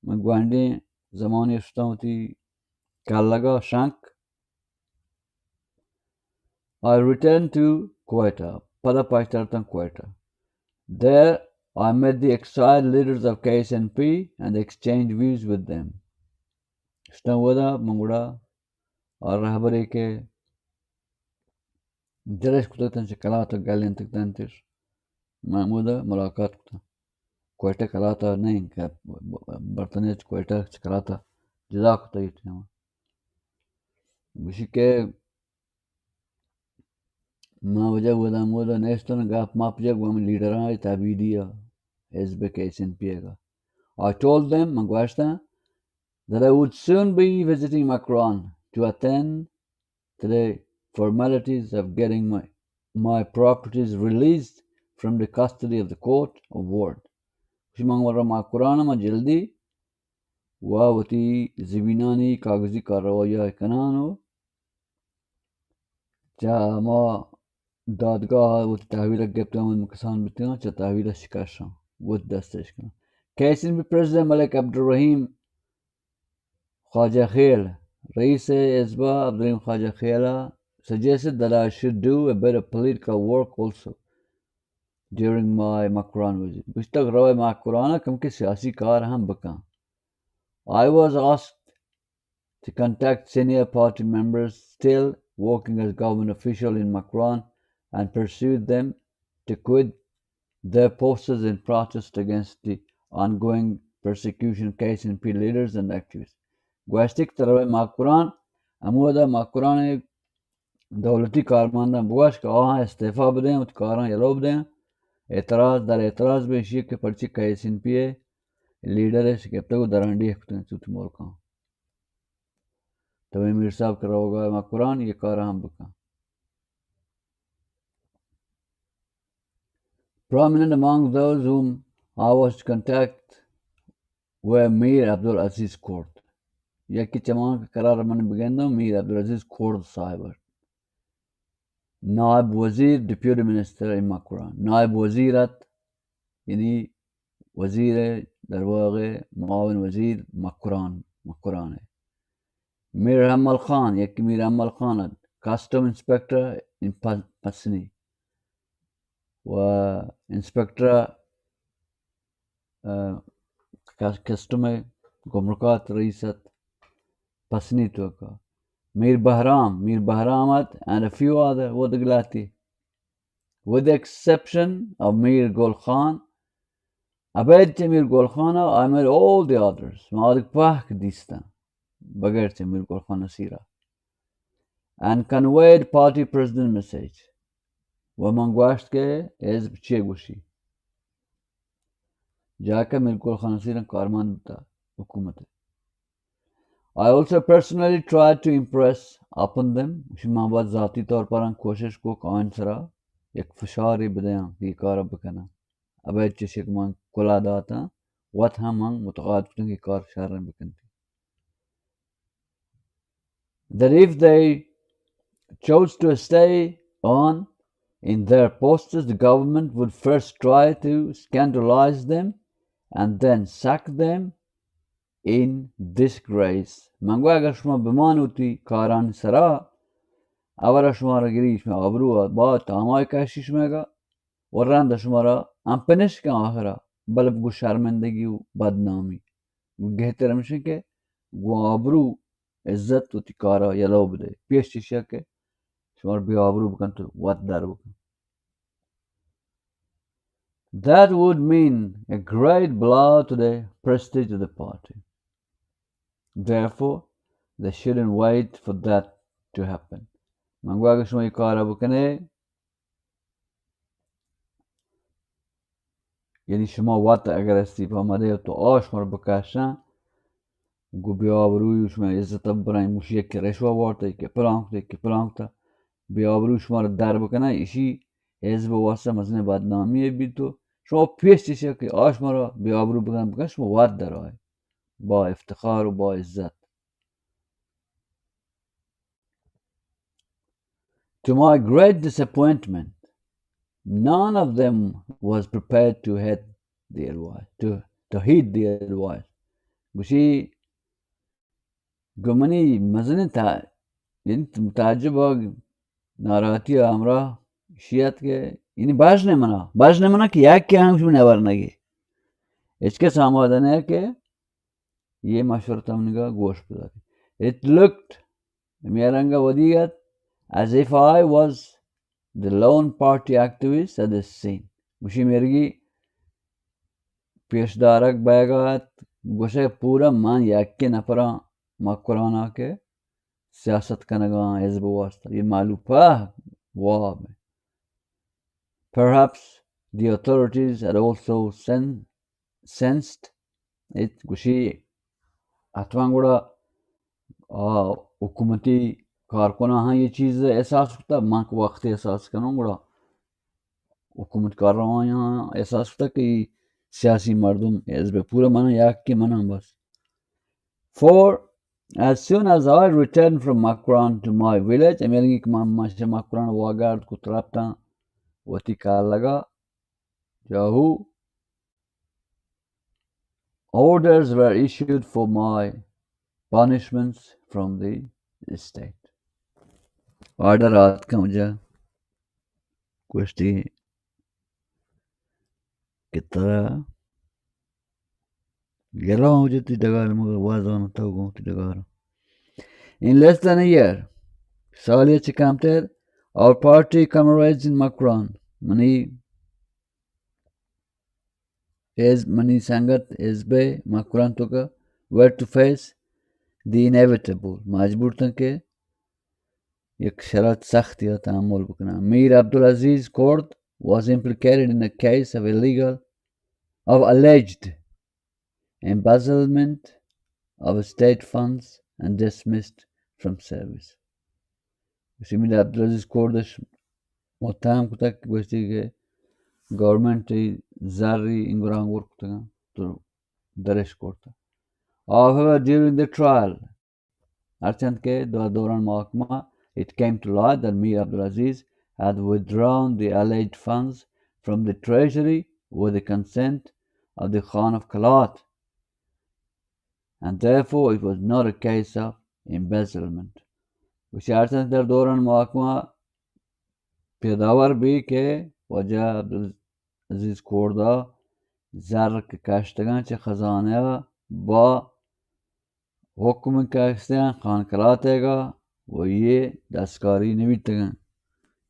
من گوانڈیں زمانی شتاں وتی کلگا شنک۔ I returned to Quetta، پدا پاشترتاں Quetta. There I met the exiled leaders of K S N P and exchanged views with them۔ شتاں ودا من گڑا آ رہبرے کہ درش کتگ تاں چہ کلات ء گلینتگ تنتش، من ہمودا ملاقات کتاں۔ کوئٹہ کلات ء نہ انت کہ برطانیہ چہ کوئٹہ چہ کلات ء جدا کتگ ایت ہما۔ گوشی کہ من وجہ ودا ہمودا نیشتن گپ مپ جگ و ہمیں لیڈراں تبیدی ء حزب کے ایس این پی ء۔ I told them، من گوشتاں، that I would soon be visiting Macron to attend to the formalities of getting my, my properties released from the custody of the court of Ward۔ گوشی من ورا ماکران ما جلدی و وتی زمینانی کاغذی کارروائی ء کنان و چہ ہما دادگاہ ء وتی تحویل ء گپت، ہمے کسان بیتگاں، چہ تحویل ء شکشاں، وت دست اش کناں۔ K S N P President Malik Abdurrahim Khwaja Khail، رئیس حزب عبدالرحیم خواجہ خیل ء suggested that I should do a bit of political work also during my Macron visit۔ گوشتگ روئے ماکران ء کمکے سیاسی کار ہم بکن۔ I was asked to contact senior party members still working as government official in Macron and persuade them to quit their posts in protest against the ongoing persecution K S N P leaders and activists۔ گوشتی کہ تروے ماکران، ہمودا ماکران دولتی کارمنداں بگوش کہ آہاں استعفا بدیں، وتی کاراں یلو بدیں، اعتراض در اعتراض بہ ایشی کہ پرچی کے ایس این پی ء لیڈر اش گپتگ و درانڈیہ کتگ انت وتی ملکاں۔ تو میر صاحب کہ روگا مکران یہ کار ہم بکن۔ Prominent among those whom I was to contact were Mir Abdul Aziz Kurd۔ یکی چمان کہ قرار من بگندم میر عبدالعزیز کرد صاحب ات۔ نائب وزیر، ڈپیوٹی منسٹر ان مکران۔ نائب وزیر ات، یعنی وزیر، در واقع معاون وزیر مکران، مکران ہے۔ میر حمل خان، یکی میر حمل خان ات، کسٹم انسپکٹر ان پ-، پسنی و انسپکٹر، آ، کس-، کسٹم گمرکات رئیس ات پسنی توکا۔ میر بہرام، میر بہرام ات، and a few other، و دگلاتی۔ With the exception of Mir Gul Khan، ابید چہ میر گل خان ء، I met all the others، ما آدگ پہک دیستاں، بغیر چہ میر گل خان نصیر ء۔ And conveyed party president message، و من گوشت کہ حزب چے گوشی، جا کہ میر گل خان نصیر کارمند بوتا حکومت۔ I also personally tried to impress upon them، شما باید ذاتی طور پر کوشش کو کہ آئین سرا یک فشاری بدیاں کہ یہ کار بکناں۔ ابید چشک من کلا داتاں، وت ہم من متقاعد کتوں کہ یہ کار شر بکنتی۔ that if they chose to stay on in their posts, the government would first try to scandalize them and then sack them in disgrace. من گو اگر شما بمان وتی کارانی سرا، اولا شما را گری شما آبرو با تامای کشی شما گا، و رند شما را ہم پنش کن آخرا، بلے گو شرمندگی و بدنامی. گو گہتر ہمشن کہ گو آبرو عزت وتی کارا یلو بدے، پیش چشیا کہ شما را بے آبرو بکن تو وت در بکن. That would mean a great blow to the prestige of the party. Therefore, they shouldn't wait for that to happen. من گو اگر شما یہ کارا بکنے، یعنی شما وت اگر استیپا مدے تو آ شما را بکشن، گو بے آبروی شما عزت برائیں، مشی کہ رشوہ وارتا، کہ پلان کتا، کہ پلان کتا، بے آبروی شما را در بکنن، اشی حزب واسطہ مزن بدنامی بیت. تو شما پیش چشیا کہ آ شما را بے آبرو بکن، بکن شما وت در آئے با افتخار و با عزت. To my great disappointment, none of them was prepared to heed the advice, to, to heed the advice. گوشی، گو منی مزنیں تا-، یعنی تعجب و ناراحتی ہمراہ شیعت کہ یعنی باش نے منا، باش نے منا کہ یک کہ ہم شما نبر نگی. ہچ کس آمادہ نہیں کہ یہ مشورہ تمنگا گوش بداری. It looked، ہمے رنگا ودیگت، as if I was the lone party activist at this scene. گوشی مرگی پیش دارگ بیگا ات، گوشے پورا من یکے نفراں مکرانا کہ سیاست کنگا حزب واسطہ. یہ مالوپہ واب. Perhaps the authorities had also sen-, sensed it. گوشی حتما گڑا آ حکومتی کارکناں ہاں یہ چیز احساس کتا، من کہ وقتی احساس کنوں گڑا حکومت کارروایاں احساس کتا کہ سیاسی مردم حزب پورا منا یک کہ منا بس. For as soon as I returned from Makran to my village, ہمے رنگی کہ من، من چہ مکران واگرد کت رپتاں وتی کلگا، جاہو، orders were issued for my punishments from the state. Order آتکاں واجہ، گوشتی کہ ترا یلہ ہوں جتی ڈگار، مگر وازان تو گوں تی ڈگار. In less than a year, سالے چہ کمتر، our party comrades in Makran, منی حزب، منی سنگت حزب مکران توکا، were to face the inevitable, مجبور تن کہ یک شرط سختی ء تحمل بکناں. Mir Abdulaziz Kurd was implicated in a case of illegal, of alleged embezzlement of state funds and dismissed from service. گوشتی میر عبدالعزیز کوردش متهم کتگ، گوشتی کہ گورنمنٹ زری انگرانگور کتگاں تو درش کرتگ. However, during the trial, ہرچند کہ در دوران محاکمہ, it came to light that Mir Abdulaziz had withdrawn the alleged funds from the treasury with the consent of the Khan of Kalat, and therefore it was not a case of embezzlement. گوشی ہرچند در دوران محاکمہ پیداور بی کہ واجہ عبدالعزیز کوردا زر کہ کشتگاں چہ خزانہ با حکم کشتگاں خان کلاتیگا و یہ دستکاری نبیتگاں،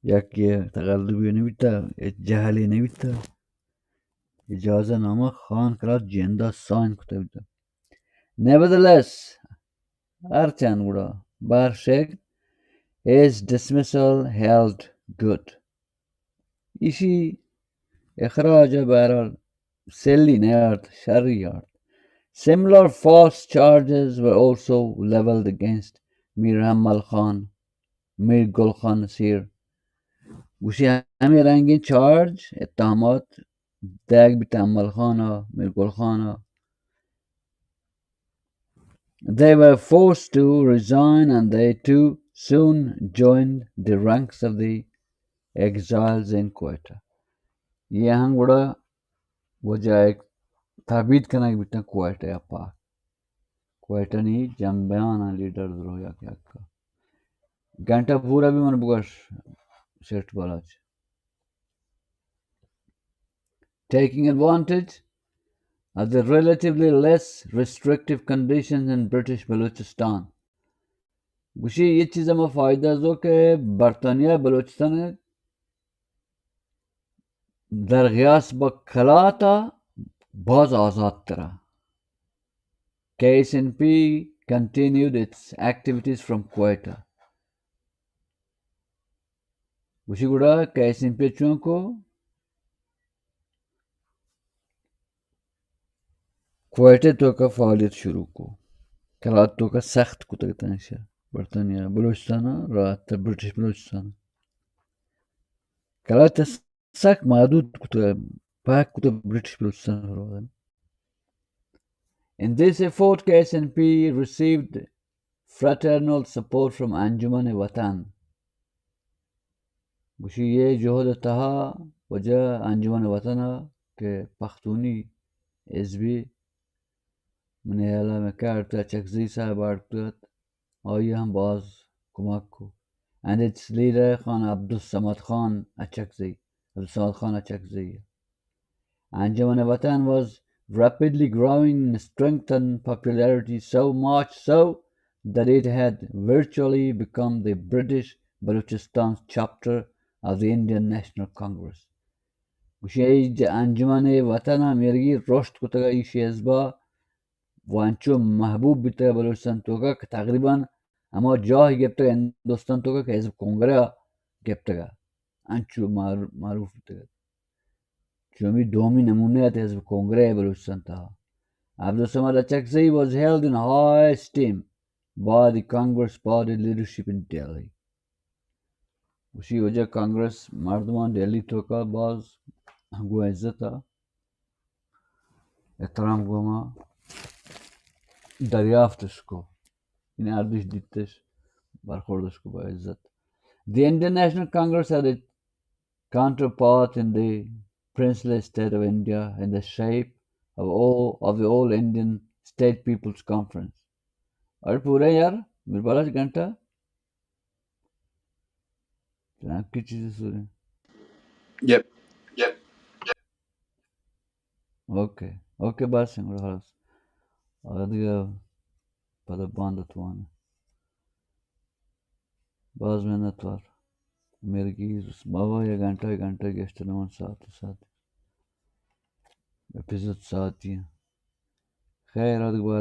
یک یہ تقلبی نبیتا، یہ جہلی نبیتا، اجازہ نامہ خان کلات جندا سائن کتا بیتا. Nevertheless, ہرچند گڑا بہر شک، his dismissal held good. ایشی اخراج بہرحال سلی نیارت، شری آرت. Similar false charges were also leveled against Mir Hammal Khan, Mir Gul Khan Nasir. گوشی ہمیں رنگیں چارج، اتہامات دیگ بیت حمل خان ء، میر گل خان ء. They were forced to resign and they too soon joined the ranks of the exiles in Quetta. یہ ہم گڑا وجہ ایک تابید کنگ بیتن کوئٹہ یا پاک. کوئٹہ نی جنبیان لیڈر درو یک یک. گھنٹہ پورا بھی من بگوش سیٹ Balach. Taking advantage of the relatively less restrictive conditions in British Balochistan. گوشی یہ چیز ما فائدہ زو کہ برطانیہ بلوچستان در قیاس با کلاتا باز آزاد ترا. K S N P continued its activities from Quetta. گوشی گڑا کے ایس این پی چون کو کوئٹہ توکا فعالیت شروع کو. کلات توکا سخت کتگ تنشا برطانیہ بلوچستان را تا برٹش بلوچستان. کلات سخت محدود کتگ، پاک کتگ برٹش بلوچستان را. In this effort, K S N P received fraternal support from انجمن وطن. گوشی یہ جہد تہا وجہ انجمن وطن کہ پختونی حزبی منی اعلام کرد اچکزئی صاحب آڑ کت، آئی ہم باز کمک کو. And its leader خان عبدالصمد خان اچکزئی، عبدالصمد خان Achakzai. Anjuman-e-Watan was rapidly growing in strength and popularity, so much so that it had virtually become the British Balochistan chapter of the Indian National Congress. گوشی ای انجمن وطن امیرگی رشد کتگا ایشی حزبا و انچو محبوب بیتگ بلوچستان توکا کہ تقریباً ہما جاہ گپتگ ہندوستان توکا کہ حزب کنگرہ گپتگ، انچو معروف بیتگ. چومی دومی نمونہ ات حزب کنگرہ بلوچستان تہا. Abdul Samad Achakzai was held in high esteem by the Congress party leadership in Delhi. گوشی وجہ کانگریس مردمان دہلی توکا باز گو عزت ء احترام گوما دریافتش کو، یعنی اردش دیتش، برخوردش کو با عزت. The Indian National Congress had a counterpart in the princely state of India in the shape of all of the All Indian State People's Conference. اور پورا یار میربالاش گھنٹہ جناب کی چیزیں سوریں. یپ. اوکے، اوکے، بس انگڑا خلاص. اور دیگہ پدا باند اتوان. باز منت وار. میرگی بابا یا گھنٹہ، گھنٹہ گشت نمان ساعت، ساعت. اپیزود ساعتی. خیر، آدگہ